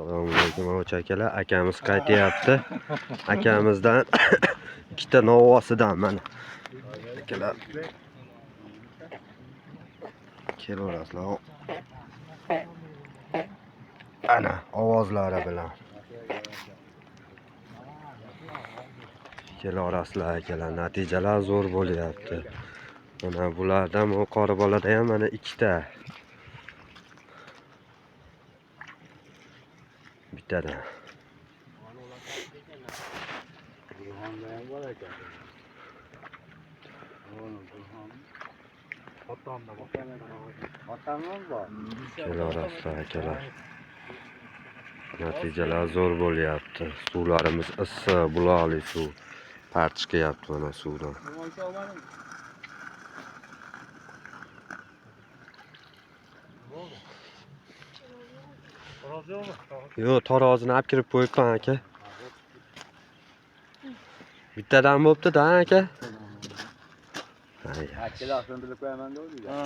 Assalomu alaykum, ovchi akalar. Akamiz qaytyapti. Akamizdan ikkita novvosidan mana. Akalar. Kelaverasizlar. Ana ovozlari bilan. Kelaverasizlar, akalar. Natijalar zo'r bo'lyapti. Mana bulardan bu qora bolada ham mana ikkita. Bittadan. Kelaverasizlar, akalar. Natijalar zo'r bo'lyapti. Suvlarimiz issiq, buloqli suv. Par chiqyapti mana suvdan. Yo'q, tarozini olib kirib qo'yibman, aka. Bittadan bo'pti-da, aka. Ay, Kilosini bilib qo'yaman degandi. Ha.